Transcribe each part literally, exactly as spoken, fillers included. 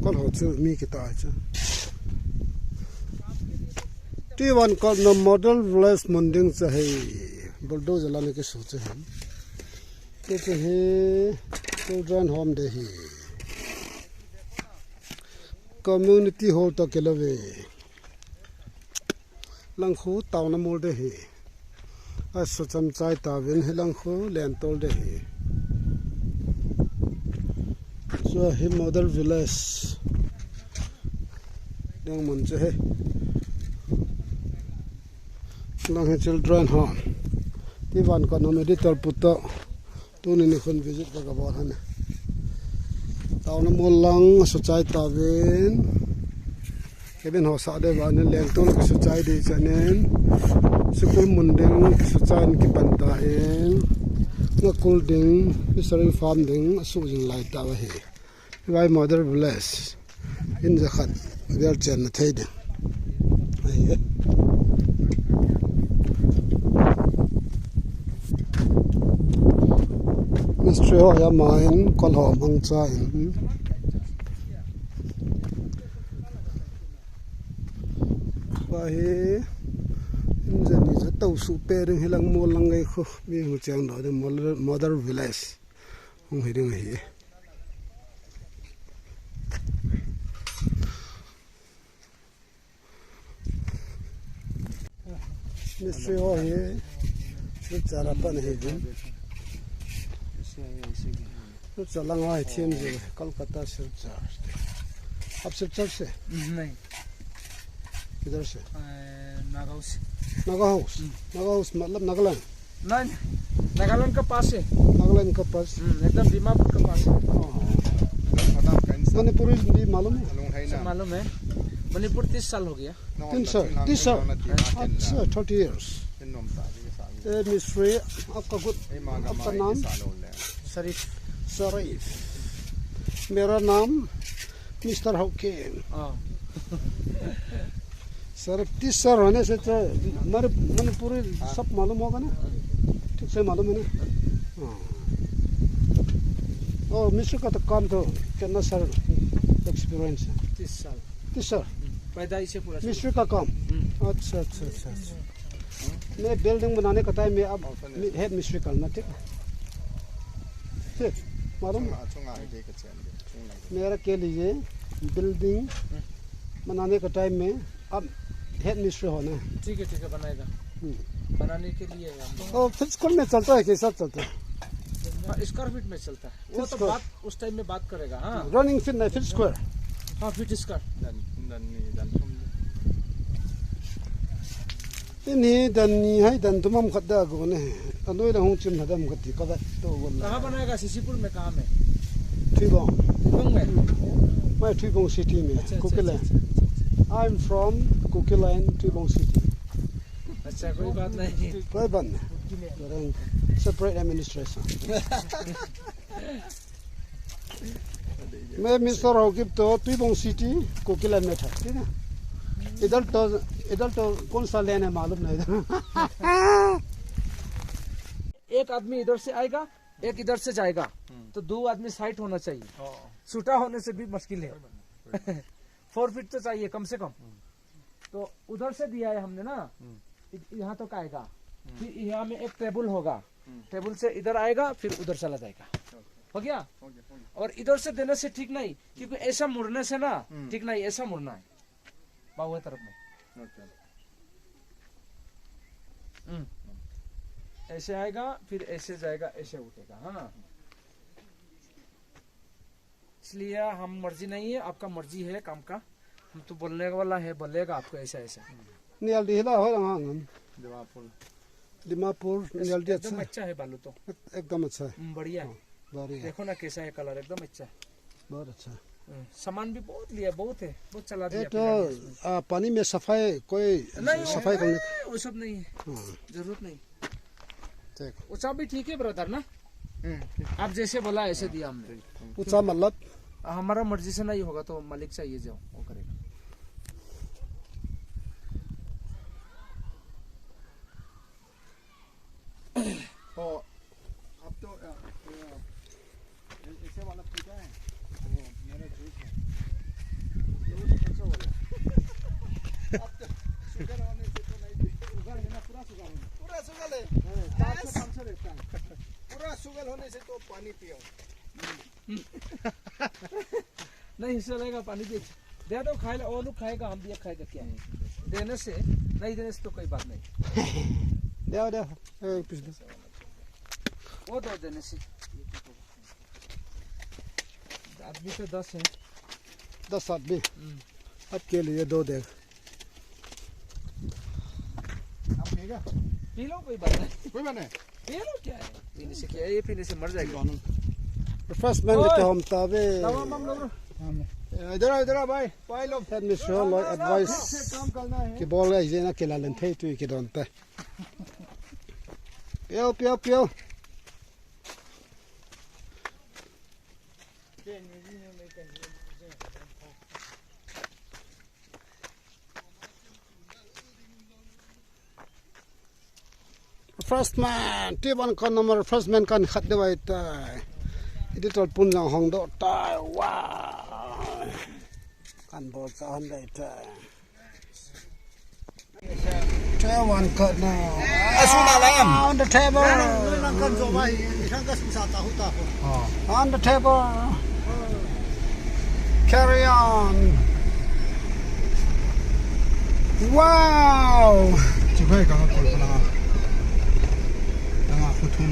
Kol ho chu mi kitai chu. Tivan kol na model village mun ding chu hi. Bulldozer la na kisu chu hi. Chu chu hi children home de hi. Community hall to kilo ve. Langkhu taona mol de hi. Asucham chai tauvin hi Langkhu lentol de hi. Chu hi model village. Ding mun chu hi. Lang hi children home. Tivan kol na medical puto. Tuni nikhun visit ka kabol hane. Taona mol lang suchai tauvin. Kevin ho sa de ba nin lengtun ka suchai de chanin. School mun ding ka suchai in kipan ta in. Nga kul ding, fishery farm ding, asu jing lai tauve hi. Vai model village. In jakhat vel chenna thei ding. Ahi e. Mistri ho hi ama in kol ho mangcha in. Ahi. In jani ja tau su pe ding hi lang mol lang ngai khu. Mi hu chang do ding model, model village. Hung hi ding ahi. Mistri ho hi, Silchar a pan ahi jin. Silchar lang ho hi thim ji, Kolkata Silchar. आप सिलचर से? नहीं। किधर से? अ, नागाउँ से। नागा हाउस? हम्म। नागा हाउस मतलब नागालैंड? नहीं, नागालैंड का पास है। नागालैंड का पास? हम्म, एकदम दीमापुर का पास है। हाँ। मणिपुरी भी मालूम है? सब मालूम है। मणिपुर तीस साल हो गया। तीन साल, तीस साल। अच्छा, थर्टी ईयर्स। ए, मिस्ट्री, आपका गुड, आपका नाम? शरीफ। शरीफ। मेरा नाम मिस्टर हकीम। हाँ। सर, तीस साल होने से तो मणि-, मणिपुरी सब मालूम होगा ना? ठीक से मालूम है ना? हाँ। और मिस्ट्री का तो काम तो कितना साल एक्सपीरियंस है? तीस साल। तीस साल? हम्म, पैदाइश से पूरा शुरू। मिस्ट्री का काम? हम्म। अच्छा, अच्छा, अच्छा, अच्छा। मैं बिल्डिंग बनाने का टाइम में आप हेड मिस्ट्री करना, ठीक है? ठीक, मालूम है? मेरा के लिए बिल्डिंग बनाने का टाइम में आप हेड मिस्ट्री होना है। ठीक है, ठीक है, बनाएगा। हम्म। बनाने के लिए है हम लोग। तो फीट स्क्वायर में चलता है, कैसा चलता है? हाँ, स्क्वायर फीट में चलता है। वो तो बात उस टाइम में बात करेगा, हाँ। रनिंग फीट नहीं, फीट स्क्वायर। हाँ, feet square. Dan, dan ni, dan thum. Ini dan ni hai dan thum ham khat da go ne. Anoi la hung chim hadam khat ti ka va to go na. कहाँ बनाएगा? सीसीपुर में कहाँ में? Tuibong. Tuibong में? मैं Tuibong city में, अच्छा, अच्छा, कुकीलैंड। अच्छा, अच्छा, अच्छा। I'm from Kukiland, Tuibong city. अच्छा, कोई बात नहीं। कोई बात नहीं। Separate administration. मैं मिस्टर हकीम तो तुईबोंग सिटी, कुकीलैंड में था, ठीक है? इधर तो, इधर तो कौन सा लेन है मालूम नहीं था। एक आदमी इधर से आएगा, एक इधर से जाएगा, हम्म। तो दो आदमी साइड होना चाहिए। हाँ। छोटा होने से भी मुश्किल है। फोर फीट तो चाहिए कम से कम। हम्म। तो उधर से दिया है हमने ना, हम्म। इ-, यहाँ तक आएगा। हम्म। फिर यहाँ में एक टेबल होगा, हम्म। टेबल से इधर आएगा, फिर उधर चला जाएगा। ओके। हो गया? हो गया, हो गया। और इधर से देने से ठीक नहीं, क्योंकि ऐसा मुड़ने से ना, हम्म। ठीक नहीं, ऐसा मुड़ना है बाएं तरफ में। ओके। हम्म। ऐसे आएगा, फिर ऐसे जाएगा, ऐसे उठेगा, हाँ। इसलिए हम मर्जी नहीं है, आपका मर्जी है काम का। हम तो बोलने वाला है, बोलेगा आपको ऐसा, ऐसा। Nial di hila ho lang ang. Dimapur. Dimapur, nial di अच्छा है। एकदम अच्छा है बालू तो। एक-, एकदम अच्छा है। हम्म, बढ़िया है। हाँ, बढ़िया है। देखो ना कैसा है कलर, एकदम अच्छा है। बहुत अच्छा है। हम्म, सामान भी बहुत लिया, बहुत है, बहुत चला दिया ये तो, फिलहाल इसमें। आ, पानी में सफाई, कोई नहीं, सफाई करने वो सब नहीं है। हाँ। जरूरत नहीं। ठीक। ऊंचा भी ठीक है ब्रदर ना? हम्म, ठीक। आप जैसे बोला ऐसे दिया हमने। ठीक, हम्म। ऊंचा मतलब? हमारा मर्जी से नहीं होगा तो मालिक चाहिए जो वो करेगा। तो अब तो, अ, अ, ऐसे वाला पूजा है, वो मेरा जूस है। नहीं, इससे लगेगा पानी पी। दे दो, खाएगा, और लोग खाएगा, हम भी खाएगा क्या? देने से, नहीं देने से तो कोई बात नहीं। दे दो, ए, पीस दो। वो दो देने से। आदमी तो दस है। दस आदमी। हम्म। आपके लिए दो देगा। आप पिएगा? पी लो, कोई बात नहीं। कोई बात नहीं। पी लो, क्या है? पीने से क्या है? ये पीने से मर जाएगा। Refreshment ओए! Kihom tave. Tamam, tamam, tamam. इधर आओ, इधर आओ भाई, भाई लोग। Head mistress ho loi advice. काम करना है। Kibol a ijeh a kila len thei tui kidon tai. Piao, piao, piao. Refreshment, T one ka number refreshment kan khat deu ahitai. Editor pun jong hong doh tai. Wow. Kan bol cha hon dei tai. Table cut now. Asu na lam. On the table. On the table. Carry on. Wow. Chibai ka ngakol pala. Nga kuthum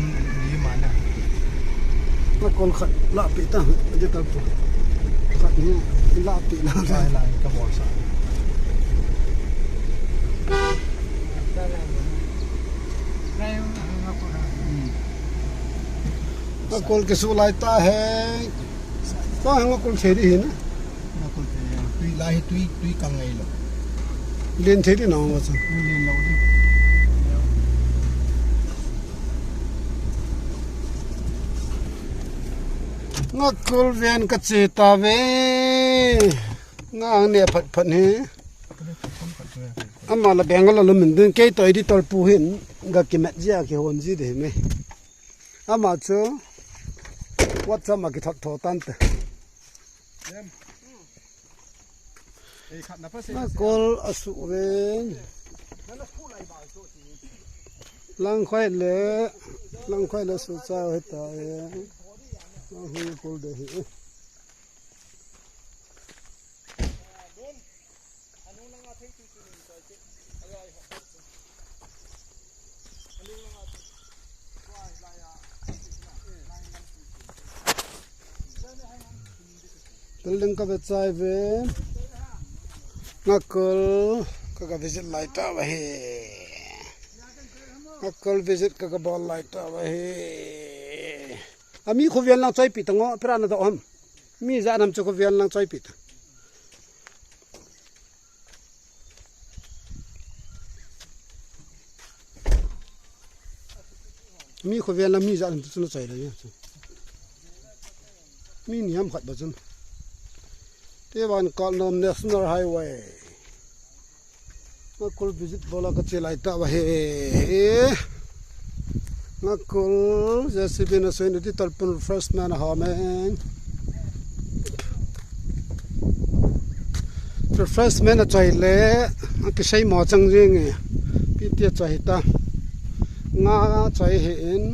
ni mana. Ngakol khat la pi ta, je ta pu. Khat ni la pi la. Lai lai ka bol sa. Ngakol kisu lai ta hai. Ko ngakol cheri hin. Ngakol cheri. Tui lai tui tui ka ngai lo. Len cheri na ngakol. Len lo di. Ngakol ven ka che ta ve. Nga ang ne phat phat ni. Ama la Bangalore la min ding kei to editor pu hin ga kimat jia kihon ji de me. Ama chu WhatsApp ma kithot tho tan te. Ngakol asu ve. Langkhoi le, langkhoi le su cha hita e. Langkhoi kol de hi. Building ka ve chai ve. Ngakol ka ka visit lai ta va he. Ngakol visit ka ka bol lai ta va he. Ami khovel lang choi pi ta ngo, pera na do ham. Mi ja nam chu khovel lang choi pi ta. Mi khovel na mi ja nam chu na choi la ya chu. Mi ni ham khat ba chun. Teban Kalnom National Highway. Ngakol visit bola ka che lai ta va he. Ngakol J C B na soi na ti tal pun refreshment a hom e. Refreshment a choi le, a kisei mo chang jing e. Pi ti a choi ta. Nga choi hi in.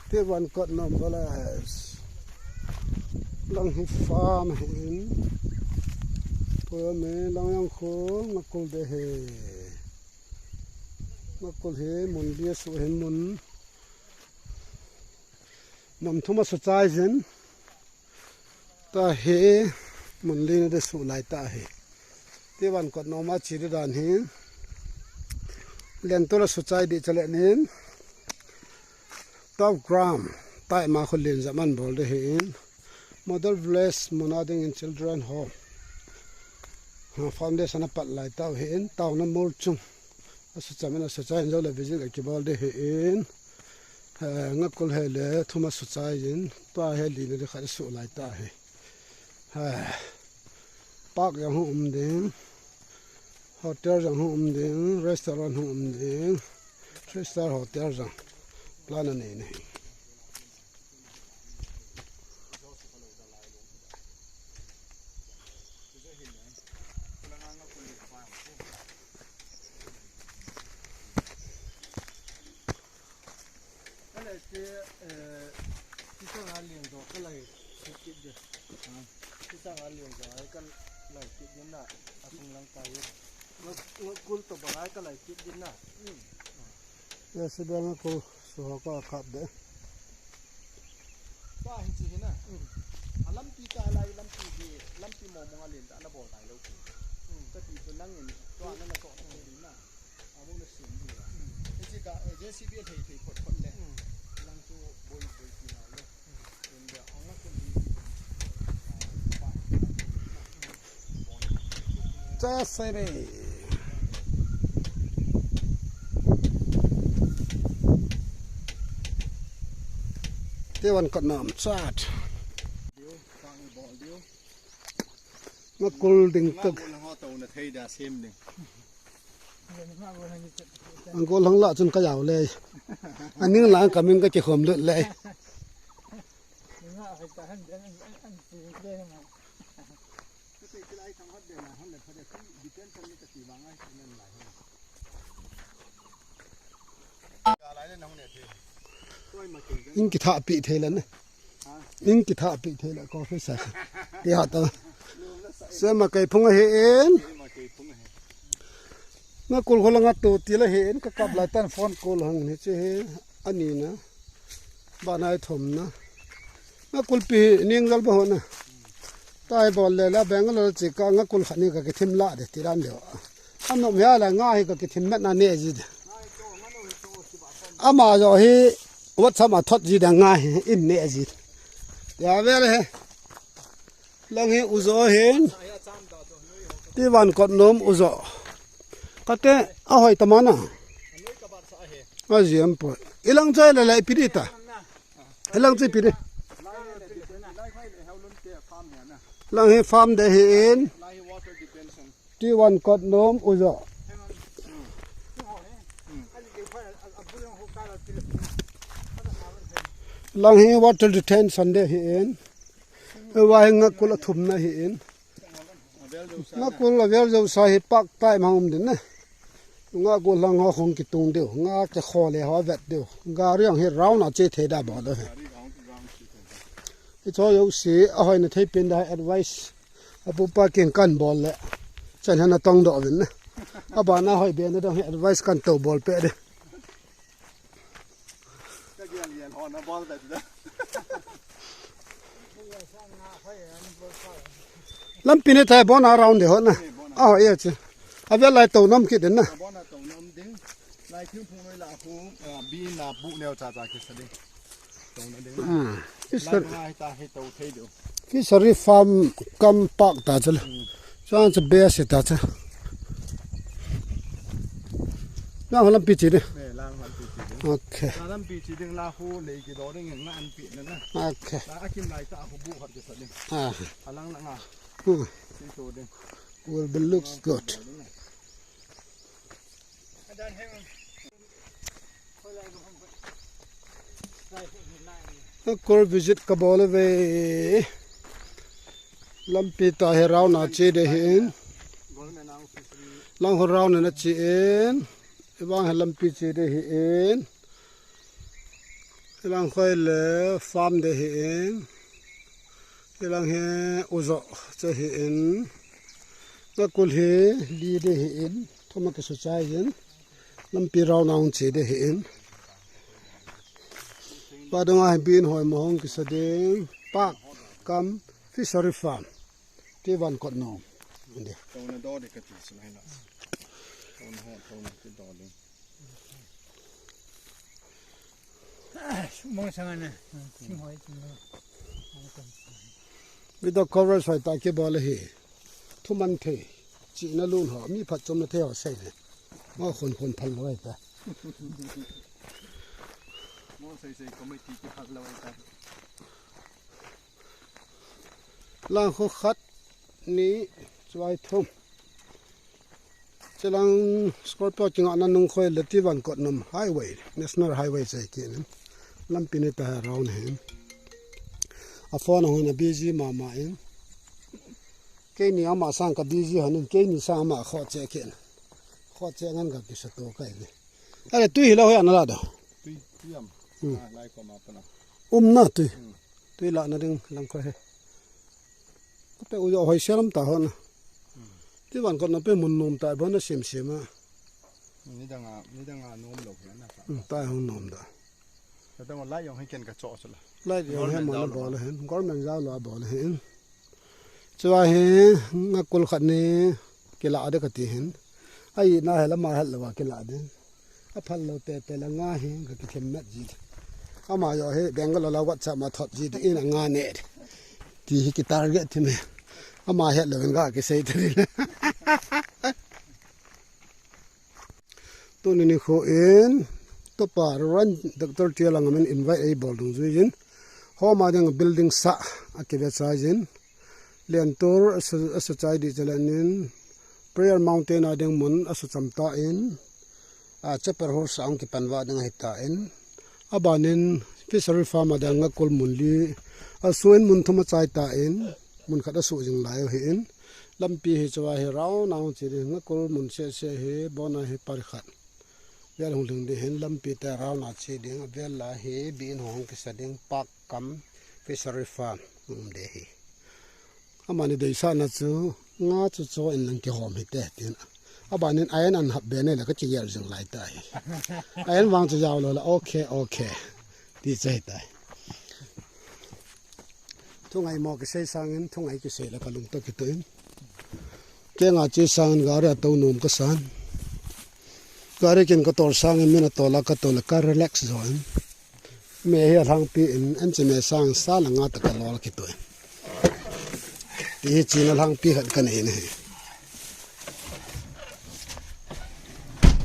Teban Kalnom Village. Lang hi farm hin. Pura me lang yang khu Ngakol de he. Ngakol he mun dia su hin mun. Mun thum a su chai jin. Ta he mun li na de su lai ta he. Teban Kalnom a chi de dan hi. Len to la su chai di chale nin. Top ground. Tai ma khu len ja man bol de hin. Model village muna ding in children home. Ha, foundation a pat lai tau hin. Tau na mol chung. A su cham in a su chai in jo le visit a kibol de hin. Eh, Ngakol he le thum a su chai in. Tua he li na de khat su lai ta he. Eh, park jong hung um ding, hotel jong hung um ding, restaurant hung um ding, three star hotel jong plan a nei nei. Lai kit kit de. Kisang a lian jang ai ka lai kit din na. A sung lang pa ye. Nga, nga kul to bang ai ka lai kit din na. Ya, si bang ko su ho ka kap de. Pa hi chi hi na. A lampi ka lai lampi hi, lampi mo mo a lian ta na bol tai lo ki. Ka ti ko nang in, to na na ko ko din na. Abang na sin din na. Hi chi ka, eh, J C B thei thei phot phot le. Lang chu boi boi ti na le. Cha sai re. Te wan kot nam chat. Nga kul ding tak. Ang gol hang la chun ka yau le. Aning la ka min ka ki khom lut le. In kitha pi thei la ne. In kitha pi thei la ko fe sa. Ti ha ta. Se ma kai phung a he en. Nga kul hola nga to ti la he en ka kap lai tan phone call hang ni che he. Ani na. Ba nai thom na. Nga kul pi ning jal ba ho na. Tai bol le la Bangalore chi ka nga kul khat ni ka kithim la de ti ran de. Anom ya la nga hi ka kithim met na ne ji de. Ama jo hi WhatsApp a thot ji de nga hi in ne ji. Ya ve le he. Lang hi uzo hin. Ti van kot nom uzo. Kate a hoi tamana. A ji am po. Ilang chai le le pi di ta. Ilang chai pi di. Lang hi farm de hi in. Ti van kot nom uzo. Lang hi water retention de hi in. Wa hi nga kul a thum na hi in. Nga kul a vel jo sa hi pak tai ma um din na. Nga kul lang ho khong ki tung deu. Nga ke kho le ho vet deu. Gari ang hi round a che the da ba do he. I cho yo si a hoi na thei pin da advice. A pu pa kin kan bol le. Chan hana tong do vin na. A ba na hoi be na dong hi advice kan to bol pe de. Lampi ne tai bon around de ho na. A ho ye che. A vel lai to nom kit den na. Lai thing phung noi la khu, ah, bi na bu neo cha cha kisa ding. Tong na ding. Ah, fisher-, lai ta hi to thei deu. Fishery farm kam park ta chal. Hmm. Chan cha base ta cha. Lang ho lampi chi de. Ne, lang lampi chi ding. Okay. La lampi chi ding la khu lei ki do ding nga an pi na na. Okay. La akim lai ta khu bu khat kisa ding. Ah. Alang na nga. Hmm. Chi to ding. Will be looks good. Kol visit ka bol ve. Lampi ta hi round a che de hin. Lang ho round na che in. Ibang hi lampi che de hin. Ilang khoi le farm de hin. Ilang hi uzo che hin. Nga kul hi li de hin. Thoma ke su chai hin. Lampi round a hung che de hin. Ba dong a hi bin hoi ma hung kisa ding. Park cum fishery farm. Ti van kot nom. Ande. Tona do de ka ti su lai na. Tona ho, tona ti do de. Mong sang na. Sing hoi ti na. Video coverage hoi ta ke bol hi. Thu man thei. Chi na lun ho. Mi phat chom na thei ho sei ne. Mo khon khon phal lo ta. Mo sei sei committee ki phal lo ta. Lang ho khat ni chuai thum. Chilang Scorpio kinga na nung khoi le ti van kot nom highway, National Highway chai ke nen. Lampi ne ta round hin. A phone hon a busy mama in. Keini ama sang ka busy hon in, keini sang ama kho che ke nen. Kho che ngan ka kisa to kai ni. Ale tui hi lo hoi ana la do. Tui, tui am. Hmm. Ah, lai ko ma pa na. Um na tui. Hmm. Tui lahna ding lang khu hi. Kate u jo hoi selam ta hon. Ti van kot na pe mun nom ta bon na sem sem a. Nidang a, nidang a nom lo hian a sa. Hmm, ta hon nom da. Ka dang lai jong hi ken ka cho chu la. Lai jong hi ma la bol hin. Government jao la bol hin. Chua hi nga kul khat ni kila de ka ti hin. Ai na hela ma hel lo wa kila de. A phal lo te te la nga hi ka ki them met ji. Ama jo hi Bangalore la WhatsApp ma thot ji de in a nga ne. Ti hi ki target ti me. Ama het lo in ga ki sei te. Tuni nikho in, topa Reverend Doctor T L Langam in invite ei bol dung jui jin. Home a ding building sa a kive chai jin. Lian tur a su, a su chai di chalanin. Prayer Mountain a ding mun a su cham ta in. A chapel hall sa ang kipan va ding a hi ta in. A banin fishery farm a ding nga kul mun li. A su in mun thum a chai ta in. Mun khat a su jing lai hi in. Lampi hi chua hi round ang chi ding nga kul mun se se hi bona hi par khat. Vel hung ding ding hin lampi te round a chi ding, vel la hi bi in hung kisa ding park cum fishery farm um de hi. Amani deisahna chu nga chu cho in lang kihom hi te tin. A banin a en an hap be ne la ka chi ger jing lai ta hi. A en vang chu jao lo la, okay, okay. Ti che tai. Thungai mo kisei sangin, thungai kisei la ka lung to kituin. Kenga che sangin gari a to nom ka san. Gari kin ka tor sangin min a to la ka to la ka relax zo in. Me hi a lhangpi in, an che me sang sa la nga ta ka lol kituin. Ti hi china lhangpi khat ka nei ne.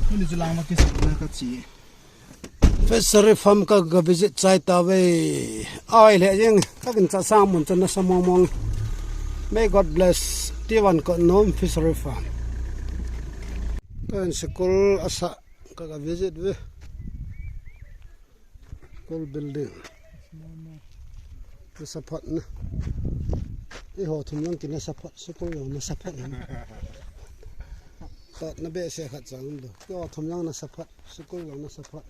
Kuni chu lang ma kisei na ka chi. Fishery farm ka, ka visit chai ta ve. Ai le jing, ka kin cha sang mun cha na sa mong mong. May God bless. T one ko nom fishery farm. Ka in school asa ka, ka visit ve. School building. Na support na. I ho thum lang ki na support, school lang na support na. Ka na be se khat chang do. I ho thum lang na support. School jong na support.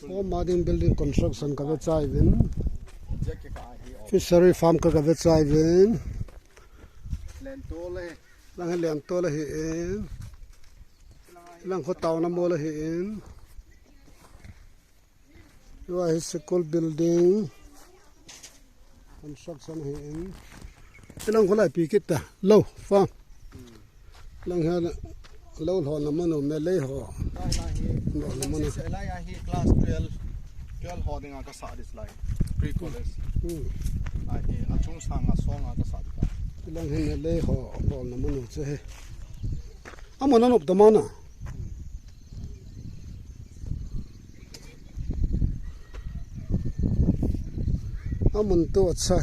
Home a ding building construction ka ve chai vin. Fishery farm ka, ka ve chai vin. Lang hi lentol a hi in. Lang khu taona mol a hi in. Tua hi school building construction hi in. Ilang khu lai pi kit ta. Lo, farm. Lang hi lo lhon na manu me lei ho. Lai, lai hi. Lo na manu. Lai hi class twelve. Twelve ho dinga ka sa dis lai. Pre college. Hmm. Lai hi a chung sang a song a ka sa dis. Ilang hi me lei ho. Lo na manu che hi. Amun a nop ta mana. Amun tu acha.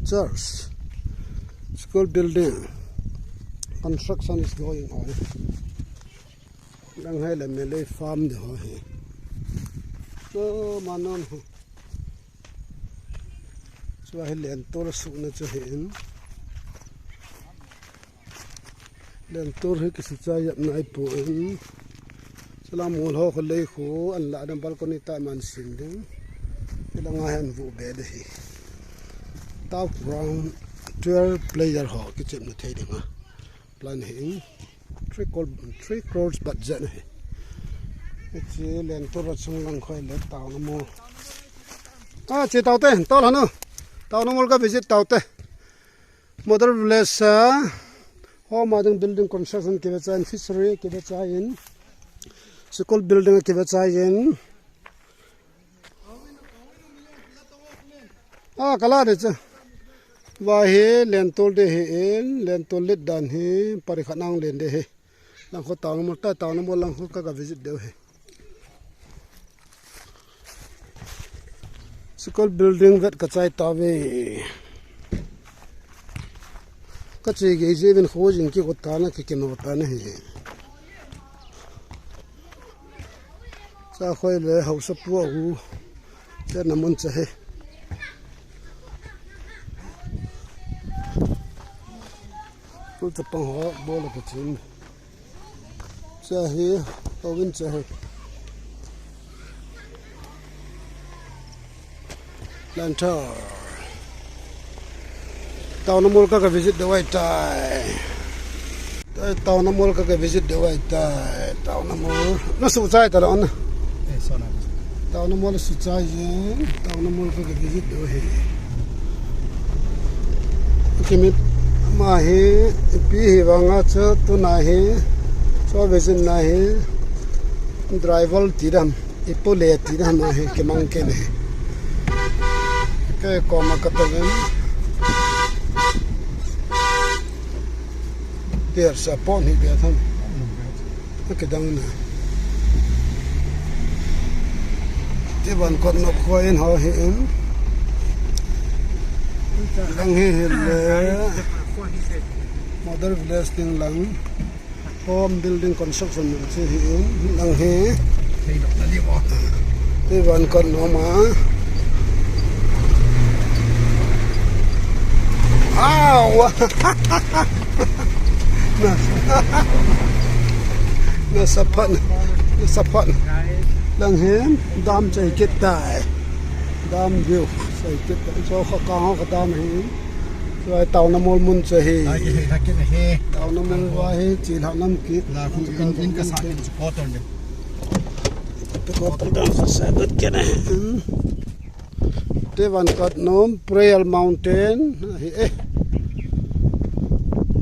Church. School building. Construction is going on. Lang hai le me lei farm de ho hi. To manon ho. Chua hi lentol a suna chu hi in. Lentol hi kisi chai yap nai pu in. Sala mol ho khu lei khu an la dam balcony ta man sin ding. Ila nga hen vu be de hi. Tau ground twelve player ho kichep na thei ding a. Plan hi in. Three crore, three crores budget hi. Chi lentol a chung lang khoi le taona mol. Ah, chi tau te, tau la no. Taona mol ka visit tau te. Model village, ah, home a ding building construction kive chai in, fishery kive chai in, school building kive chai in. Ah, kala de cha. Va hi lentol de hi in, lentol let dan hi, pari khat nang len de hi. Lang khu taona mol, ta taona mol lang khu ka, ka visit deu hi. School building vet ka chai ta ve. Ka che ge je vin khu jing ki ko ta na ki kino ta na hi. Cha khoi le hausa pu a hu. Te na mun cha he. Pu cha pang ho bo la ka chin. Cha hi, to win cha hi. Lanthor. Taona mol ka, ka visit deu ahitai. Taona mol ka, ka visit deu ahitai. Taona mol. Na suchai ta lou na. Eh, so na. Taona mol suchai jin. Taona mol ka, ka visit deu ahi. Kimit ama hi, ipi hi vang a chu tuna hi. So visit na hi. Driver ti dam. Ipo le ti dam ahi, kimang kei ne. Kei koma ka tou in. Tier sa pon hi be tham. Kidang na. Ti van kot nop khoi in ho hi in. Lang hi hi le. Model village ding lang. Home building construction mun chu hi in, lang hi. Thei lou na di mo. Hi van kon no ma. Au! Na, na sapat, na sapat. Lang hi, dam chai kit tai. Dam view, chai kit tai. Cho kha ka ho ka dam hi. Chulai taona mol mun chu ahi. Lai kei, lai kei ahi. Taona mol va hi, chilhah lam kit. La khu in, in ka sa in supporter ne. Supporter dan sa sa dot kei na. Hmm. Te van kot nom, Prayer Mountain. Ahi eh.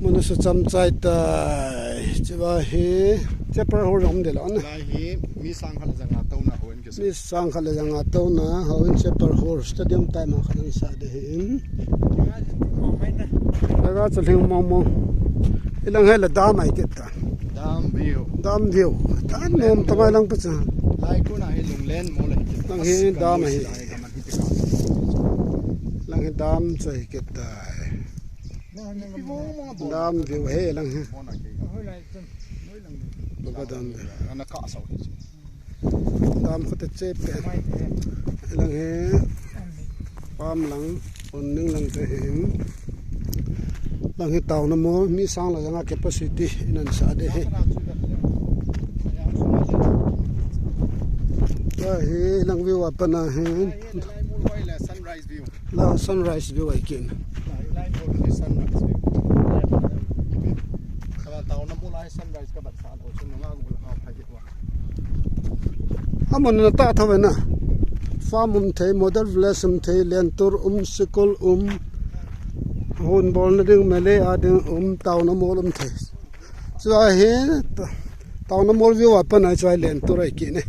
Mun a sa cham chai tai. Chua hi, chapel hall jong um de lou na. Lai hi, mi sang khat le janga touna ho in. Mi sang khat le janga touna, houin chapel hall stadium tai ma khat in sa de hi in. Laga chu lhing mong mong. Ilang hi la dam ahi kit ta. Dam view. Dam view. Ta nom ta mai lang pa cha. Lai kuna hi lunglen mo le hi kit ta. Lang hi dam ahi. Lang hi dam chu ahi kit ta. Dam view hi lang hi. Baba dam view. Ana ka sa hi. Dam khote che pe. Lang hi. Pam lang, on ning lang te hin. Lang hi taona mol, mi sang la janga capacity in an sa de hi. Ka hi lang view a pat na hi. Sunrise view. La sunrise view ahi kit. Lai, lai, sunrise view. Ka la taona mol a hi sunrise ka bat sa lo, chun nga ngul ha pha kit wa. Amun na ta tha ve na. Farm um thei, model village um thei, lentur um, sikul um. Hon bol na ding, mele a ding um, taona mol um thei. Chua hi, ta-, taona mol view a pat na chua lentur ahi kit ne.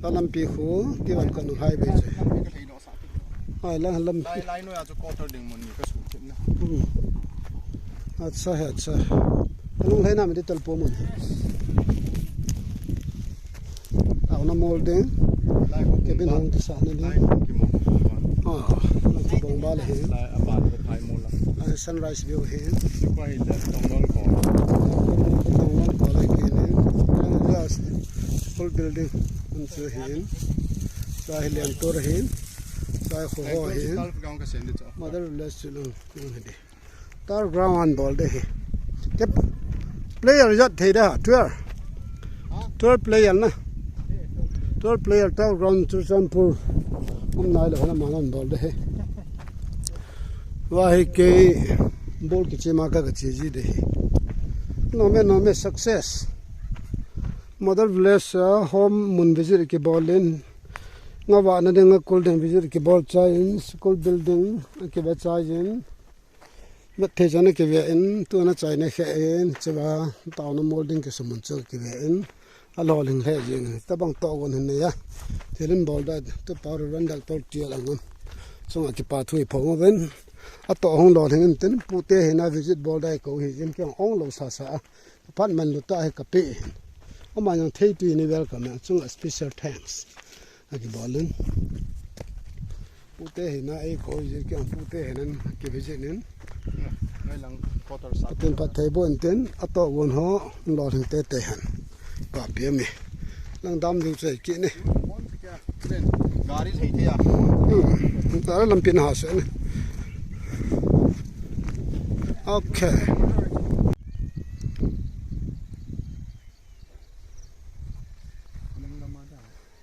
Ka lampi khu, ti van ka nu highway chu. Hai lang lam. Lai, lai noi a chu quarter ding mun ni ka su chin na. Hmm. Acha hai, acha. Ka nung lai na mi di tal po mun. Taona mol ding. Lai ko ke bin hong ti sa na ni. Lai ko ki mo. Ah, lang ki bong ba le he. Lai a ba ko phai mo la. Lai sunrise view he. Ko hi da tong don ko. Tong don ko le ke ni. Lang glass. Full building. An chu hin. Chua hi lentur hin. Chua hi khu ho hin. Mother bless you long. Turf ground an bol de hi. Kep player jat thei da, twelve. Twelve player na. Twelve player turf ground Churachandpur. Um nai le hona manan bol de hi. Wa hi kei bol kiche ma ka kache ji de hi. Nom e, nom e, success. Model village a home mun visit kibol in. Nga vahna ding a kul ding visit kibol chai in, school building kive chai in. Vet thei chan kive in, tuna chai na khe in, chua taona mol ding kisumun chu kive in. A lolhing lheh jeng in, tabang toh gon hin nei a. Thil in bol da, tu pa ru ran dal tol tial ang un. Chunga kipa thu i phong ven. A toh hung lolhing in tin, pute hin a visit bol da i ko hi, in kiang ong lo sa sa a. Apartment lu ta hi ka pe hin. Ama jong thei tui ni welcome, chunga special thanks. A kibol in. Pute hi na ei ko ji kiang pute hi nan ki visit in. Noi lang quarter sa. Patin pat thei bo in tin, a toh gon ho, lolhing te te han. Pa pe mi. Lang dam ding chai ki ni. Gari thei thei a. Hmm. Gari lampi na ha se ni. Okay.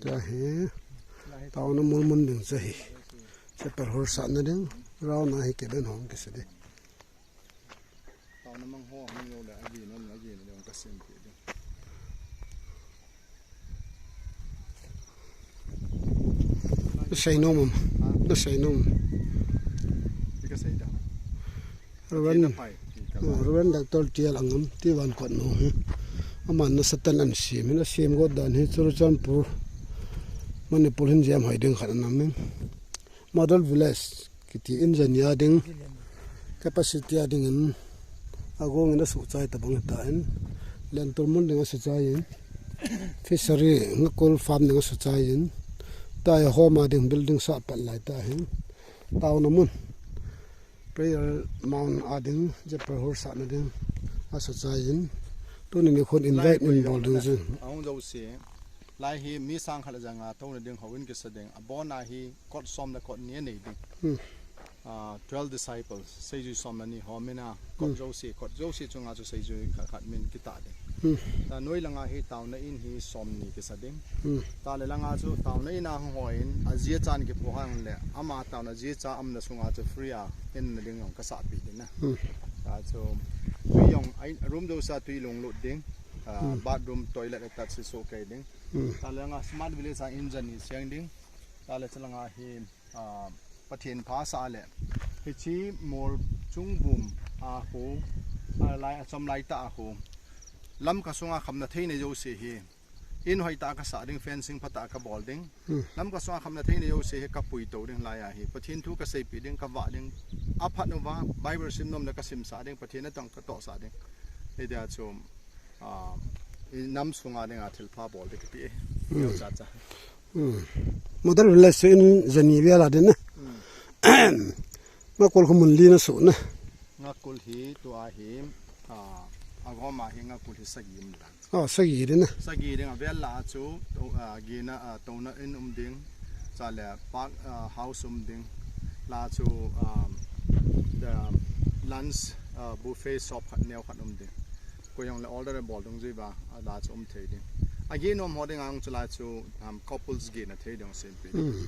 Tua hi, taona mun mun ding chu hi. Chapel hall sahna ding, round a hi keben hong kisa ding. Taona mang ho hong yo le, agi non, agi non, ka sem pi ding. Na sei nom am? Na sei nom? Ti ka sei da. Reverend, Ti na pai, ti ka oh, Reverend Doctor T L Angam, ti van kot no hi. Aman na Satan an sim, na sim got dan hi Churachandpur, Manipur hin jam hoi ding khat anam in. Model village kiti in jania ding, capacity a ding in, agong in asuh chai tabang ta in, lentul mun ding asuh chai in, fishery ngakul farm ding asuh chai in, tai home a ding building sah pat lai ta hin, taona mun, prayer mount a ding, chapel hall sahna ding asuh chai in, tuni nikhon invite in bol ding chu. Ahung jo se. Lai hi mi sang khat le janga touna ding houin kisa ding. Abona hi kot som le kot ni anei ding. Hmm. Ah, twelve disciples, seijui som le ni ho mina, kot Hmm. jouse, kot jouse chunga chu seijui khat khat min kita ding. Hmm. Ta noi langa hi taona in hi som ni kisa ding. Hmm. Ta le langa chu taona in a hung hoi in, ajia chan kipu hang le, ama taona jia cha amna sunga chu free a, in na ding jong kasa pi ding na. Hmm. Ta chu, tui jong, ai, room jouse a tui lunglut ding. Ah, Hmm. bathroom, toilet attached si so kei ding. Hmm. Ta le langa smart village a in jani siang ding. Ta le chalanga hi, ah, Pathen pha sa le. Hichi mol chung bum a ho, a lai a chom lai ta a ho. Lamka sunga khamna theina jouse hi. In hoi ta kasa ding, fencing pha ta kabol ding. Hmm. Lamka sunga khamna theina jouse hi kapui to ding lai a hi. Pathen thu kasei pi ding, kava ding. Aphat uva, Bible sim nom le kasim sa ding, Pathen na tang katoh sa ding. Hitia chu. Ah, i nam sunga dinga thilpha bol ding kipe. Hmm. Yo cha cha. Hmm. Model village chu in jani vel a ding na. Hmm. Ngakul khu mun li na su na. Ngakul hi tua hi, ah, agoma hi ngakul hi sagi um ding. Oh, sagi ding na. Sagi ding a vel la chu, to, ah, gina, ah, touna in um ding. Chale park, ah, house um ding. La chu, um, the lunch, ah, buffet shop khat neo khat um ding. Koi jong le order bol dung jui ba, a la chu um thei ding. A gi nom ho ding ang chu la chu, um, couples gi na thei ding sem pi ding. Hmm.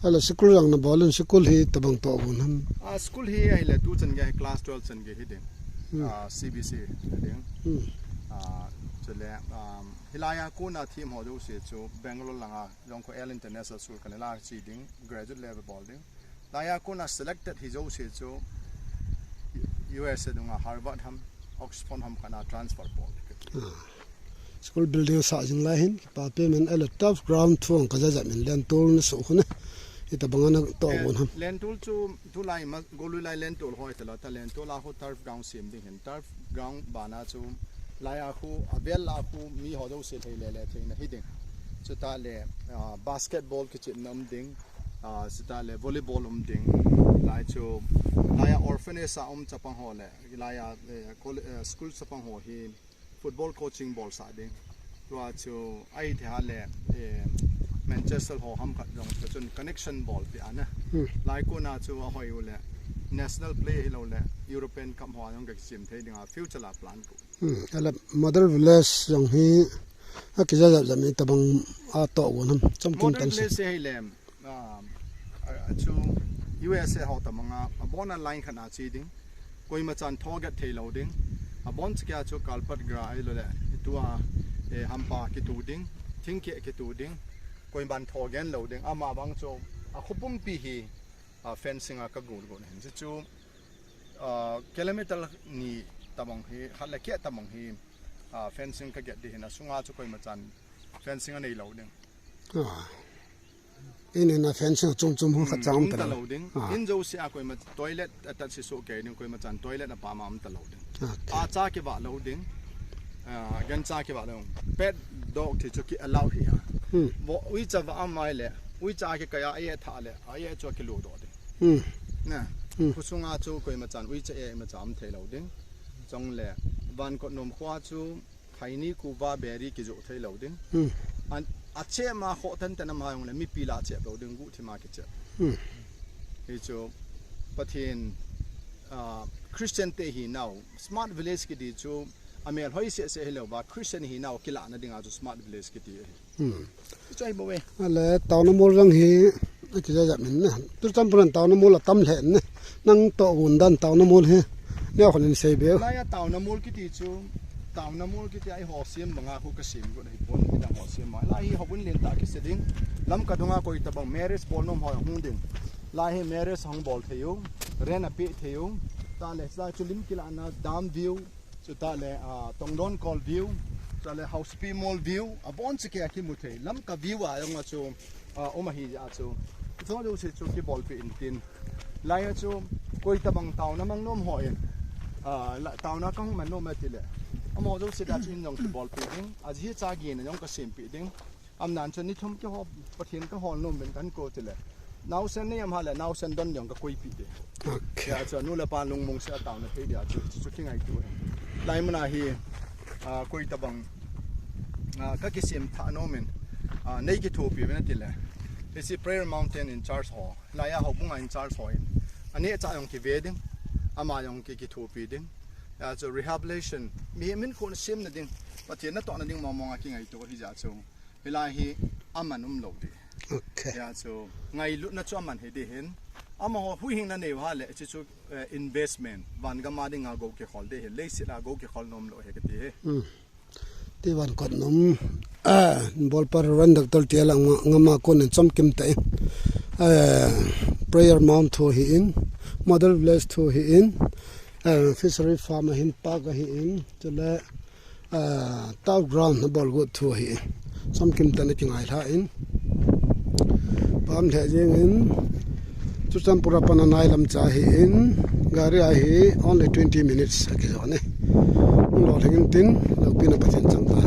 Ala school jong na bol in school hi tabang to gun ham. A school hi ai le tu chan ge class twelve chan ge hi ding. Hmm. A C B C ding. Hmm. A chule, um, hilai a kona thim ho jouse chu Bangalore langa jong ko L International School kana la chi ding, graduate level bol ding. Laiya kona selected hi jouse chu U S A dunga Harvard ham, Oxford ham kana transfer bol. Ah. School building sa jing lai hin, pa payment ala turf ground thung ka jajat min lentul na su khuna. Ita banga na to Eh, bon ham. Lentul chu tulai ma, golui lai lentul hoi tala, ta lentul a khu turf ground sim ding hin. Turf ground bana chu laiya khu, avel la khu mi ho jouse thei le le thei na hi ding. Chuta le, ah, basketball kichep na um ding. Ah, sita le volleyball um ding. Lai chu, laiya orphanage a um chapang ho le, laiya, eh, colle-, eh, school chapang ho hi football coaching bol sa ding. Tua chu, ai the ha le, eh, Manchester ho ham khat jong chu chun connection bol pi ana. Hmm. Lai kona chu ahoi u le, national play hi lo le, European Cup ho jong ka kisim thei ding a future la plan ku. Hmm, ala model village jong hi, a kija jap jap mi tabang a to gon ham, chom kim Model tan se. Village se hi lem, ah, a, a chu U S A ho tabang a, a bona line khat a chi ding, koima chan tho gat thei lo ding, a bon chi kia chu carpet gra ai lo le, tua, eh, hampa kitu ding, thingke kitu ding, koima tho gen lo ding, ama bang chu, a khupum pi hi, a fencing a ka gul gon hin. Chu chu, ah, kilometer ni tabang hi, khat le kia tabang hi, ah, fencing ka get di hin, a sunga chu koima chan fencing a nei lo ding. Ah. In in a fencing chum chum hu khat Hmm, chang um ta ta lo. Lo ding. Ah. In jouse a koima toilet a ta si so ke ding, koima chan toilet a pa ma um ta lo ding. Okay. A cha ki va lo ding. Ah, gan cha ki va lo. Pet dog thi chu ki allow hi ha. Hmm. Vo ui cha va amai le, ui cha ki kaya ai tha le, ai chu ki lo do ding. Hmm. Na. Hmm. Khusunga chu koima chan uicha e, ima cha um thei lou ding. Chule, Vankotnom khoa chu, Phaini kuva beri kijoh thei lou ding. Hmm. An, achema khoh tenten ama jongle, mipi la chep lou ding, guhthima kichep. Hmm. Hichu, Pathen, ah, Christian te hinau, smart village kiti chu, amel hoi sese hilouva, Christian hinau, kilahna dinga chu smart village kiti ahi. Hmm. Chu ahi bou e. Ale, taona mol jong hi, akija ja min na. Churachandpur a taona mol atam lheh ne. Nang toh gun dan taona mol hi. Neo khon in sei beu. Laiya taona mol kiti chu, taona mol kiti a eiho sem banga khu kasem got ahi pon, midang ho sem ma. Lai hi houbung lentah kise ding. Lamka dunga koi tabang marriage bol nom ho hung ding. Lai hi marriage hung bol thei u. Rent apeh thei u. Tale, lai chu lim kilahna dam view. Chutah le, ah, Tongdon Kol view, chutah le Housepi Mol view, abon cheh a kimu thei. Lamka view a jong a chu, ah, um ahi a chu. Chu jouse chu kibolpeh intin. Laiya chu, koi tabang taona mang nom hon, ah, la, taona kahung man nom e tile, amaho jouse dia chu in jong kibolpeh ding. Ajeh chu gin jong kasempeh ding. Amnan chu ni thum kihou, Pathen kahol nom in kakou tile. Naosen nei am hale, naosen don jong kakoipeh ding. Okay. Hijeh chun nu le pa lungmong seh a taona thei dia chu, chu, chu kingaito e. Lai muna hi, ah, koi tabang, ah, kakisem thah nom in, ah, nei kithopi uvin tile. Hiche Prayer Mountain in charge ho. Laiya houbung a in charge ho in. Aneocha jong kive ding. Ama jong ki, kithopi ding. Hijeh chun rehabilitation. Mihem hinkho na semna ding. Pathen natohna ding mong mong a kingaito hijeh chun. Hilai hi aman umlou ding. Okay. Hijeh chun ngailutna chu aman hi ding ahin. Amaho huhhingna nei uva le, hiche chu, eh, investment. Van gam a dinga gou kikhol ding ahi. Leiset a gou kikhol nom lou ahi kati ahi. Hmm. Ti Vankotnom. Ah, bolpa Reverend Doctor T L Ngama kon in chomkim tah in. Eh, prayer mount thu ahin. Model village thu ahin. Eh, fishery farm ahin, park ahin. Chule ah, turf ground abol got thu ahi. Chomkim tah in kingailha in. Pam lheh jeng in. Churachandpur a pat a nai lam cha ahin. Gari a hi only twenty minutes akijou ne. Hung lolhing intin, loupina Pathen chang ta.